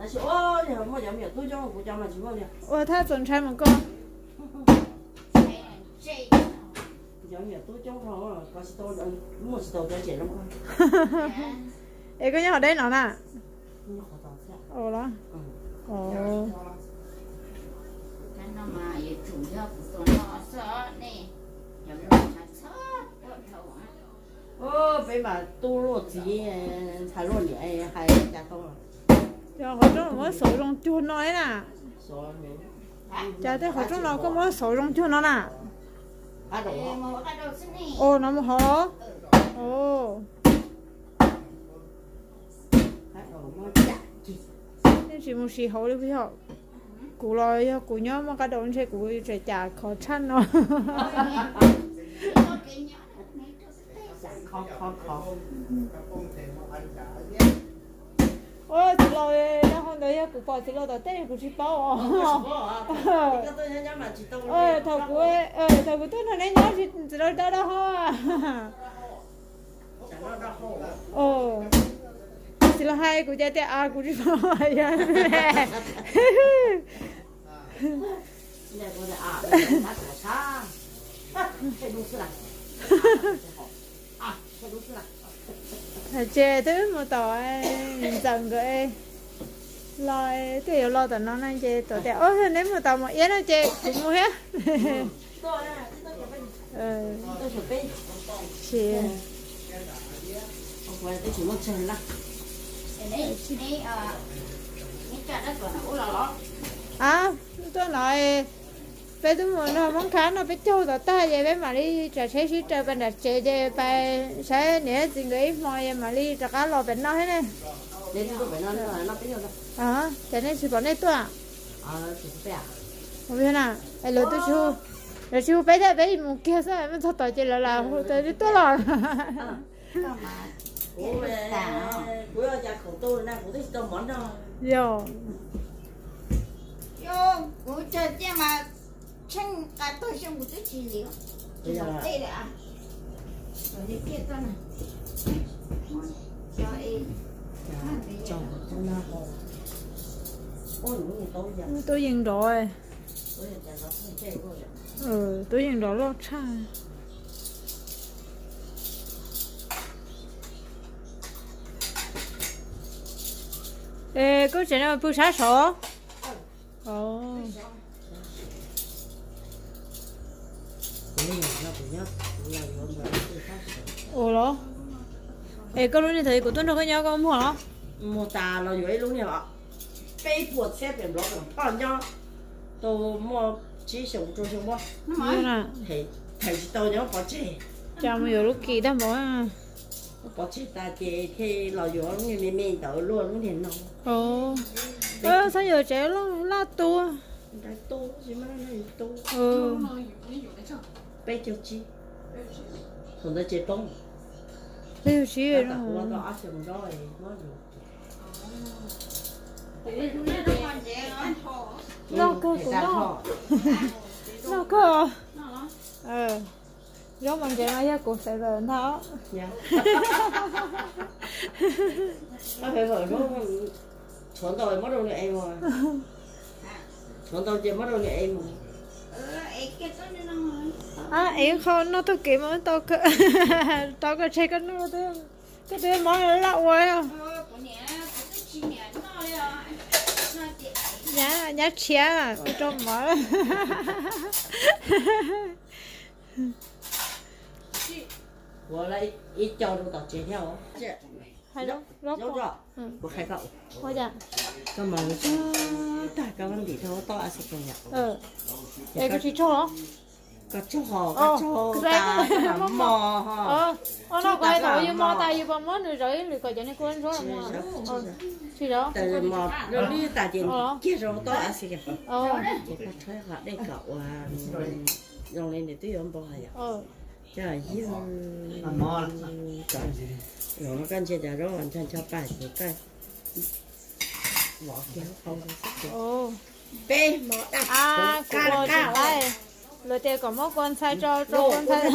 Tab sis, o, yog muaj cov me nyuam tub coob kuv cov mas tsis muaj li. Ua thaj txaus ntshai mus koj. Cov me nyuam tub coob, koj tsis tau, muaj tsis tau cov tsev zoo. Es koj nyob hauv deb no na? Ua los. Peb mas tub luaj txiv ntxhais luaj niam hais cas tau. Cov qhov rooj muab xauv zoo cuag no na. Cas tej qhov rooj no koj muab xauv zoo cuag no na? O, no mus hov los? O. Nej tsis mus siv hauv li puas yog? Kuv los yog kuv nyob muaj qab daus ntshe kuv tseem cam khov tshaj no. Ua txiv laus, dab hau ntawd yog kuv pom txiv laus tom tej kuv tsis paub os. Thaum kuv, thaum kuv tuaj nrog neb nyob txiv laus dab dab hau. Txiv laus hais kuv cas tias a kuv tsis paub yog. Ces twb mus tom ntxawm nkawd los, twb yuav los tom no no ces tom tias, o, neb mus tom Mos Iab no ces kuv mus thiab. A, tuaj no, peb twb mus nrog Hmoob Khab noj peb caug tom tag ces peb mam li tsav tsheb sib raws pais nram tsev ces pais saib niam txiv nkawd ib hmo es mam li rov qab los pem no thiab ne. Ces nej tsis pom nej tuaj. Lawv tsis hu, lawv tsis hu peb thiab, peb mus kiag xwb, mus txog tom ces lawv lam hu tias tuaj los. Yog. Tub yeej nrov, tub yeej nrov loj tshaj. Es koj tsev no pw sab saud? Ua los. Es koj lub niag thaum kuv tuaj nrog koj nyob koj muag los? Muag tas los yuav ib lub niag os. Peb puas txhiab pem Nplog pem Phoj nyob tau muaj tsib xyoos rau xyoo muab. Them tsis tau nyob pov tseg. Cas mus yuav lub kim tag npaum. Pov tseg tas ces thiaj los yuav lub niag me me ntawd luaj lub niag no. Xav yuav tsev laj tu. Peb caug tsib. Thaum ntawd tsev poob. Peb caug tsib. Noj kawg kuv noj. Noj kawg. Zaub mov ntsev no yog kuv xav lawm ntag. Tshuav ntau muab rau nws ev mus. Tshuav ntau ces muab rau nws ev mus. Ev qho noj taug kev mas tau kawg. Rau koj tseg koj noj, koj twb mob laj ua. Nyab tshiab kuv rau mov. Ua ib co rau tom tsev thiab. Koj mas tag koj ntim rau toj a xi kos yom. Es koj tsis tsaug los? Koj tsaug, koj tsaug tas koj mam mos ho. Tsaug tas koj mam mos. Tsis tau mos, lwb tas ces kiag rau toj a xi kos. Ces koj rhaub qhov dej kom ua zoo li nws twb yuav npau hais yom. Coj yog kom zoo no koj ntsia cov zaub ncho ncho paj ces koj vov kiag lub qau rau xwb ces peb hmo daj. Lawv tias kom muab kua ntxhai tso rau kua ntxhai.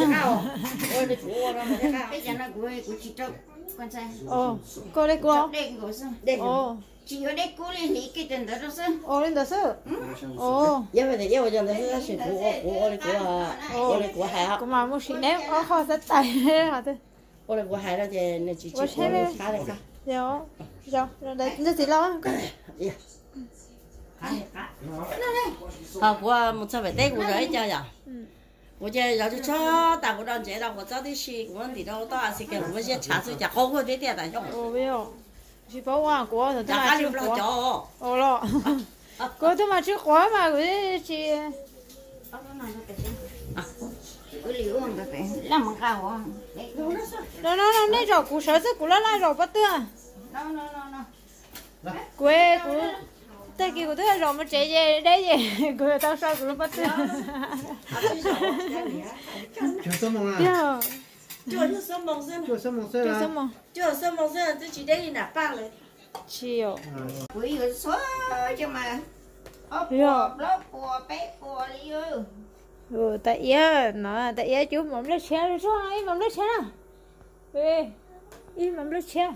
Koj li kua. Tsis yuav dej kub li, hliv kiag ntawd rau xwb. Ua li ntawd xwb. Ua li kuv, ua li kuv hais, kuv mas muaj sim neej ob qho xab tais. Ua li kuv hais no ces nws tsis, tsis ua li qab li. Ntxawg txiv los, ho kuv mus txog pem teb kuv zov ib co yom. Kuv ces zov tsuj tsuag tas kuv do ntsev rau kuv txob tib si, kuv muab ntim rau toj a xi ke kuv muab ziab tshav xwb cas qaub kuj tiag tiag tas xyoo. Tsis paub ua kuv thaum twg mas tsis quav los. Kuv twb mas tsis quav mas kuv tsis. No no no, nej zaum kuv sawv xwb, kuv laj laj zaum pob tw. Kuv, kuv, tag kis kuv twb zaum mus tsev ces deb ces kuv tau so kuv lub pob tw. Yog. Cuaj xuab moos xwb, cuaj xuab moos xwb twb tsis deb li nram paj lawm. Tsis yom. Kuv yuav txhua cov mas ob puas, plaub puas, peb puas li. Tais Iab no, Tais Iab cub mov nplej tshiab, ib mov nplej tshiab na. Ib mov nplej tshiab.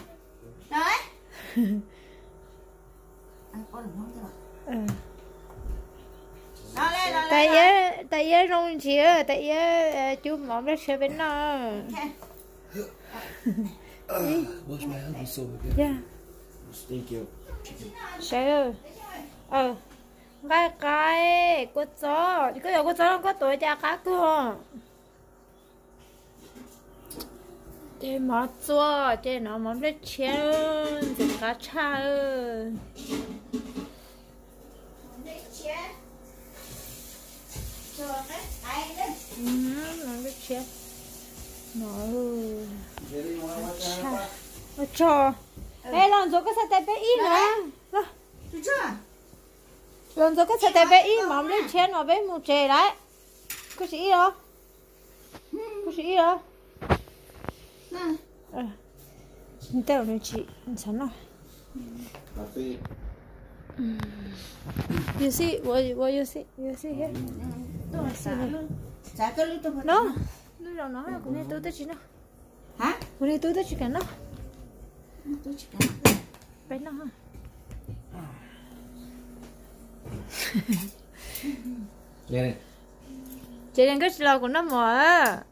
Tais Iab, Tais Iab zoo ntsis, Tais Iab cub mov nplej tshiab peb noj. Sawv, nqaij qaib, kua txob, koj yuav kua txob no koj tuav cas qab kawg. Ces mov txua, ces no mov nplej tshiab, ntxim qab tshaj. Mov nplej tshiab no. Ua tsaug. Es los ntxuav koj txhais tais peb ib no. Los ntxuav koj txhais tais peb ib mov nplej tshiab no peb mus tsev lawm. Koj tsis ib los? Koj tsis ib los? Tej nws tsis ntxhov noj. Yuav xij, ua yuav xij, yuav xij thiab. No, lub zaum no kuv niag tub twb tsis noj. Kuv niag tub twb tsis kam noj. Peb noj. Ces nkawd tsis los kuv noj mov.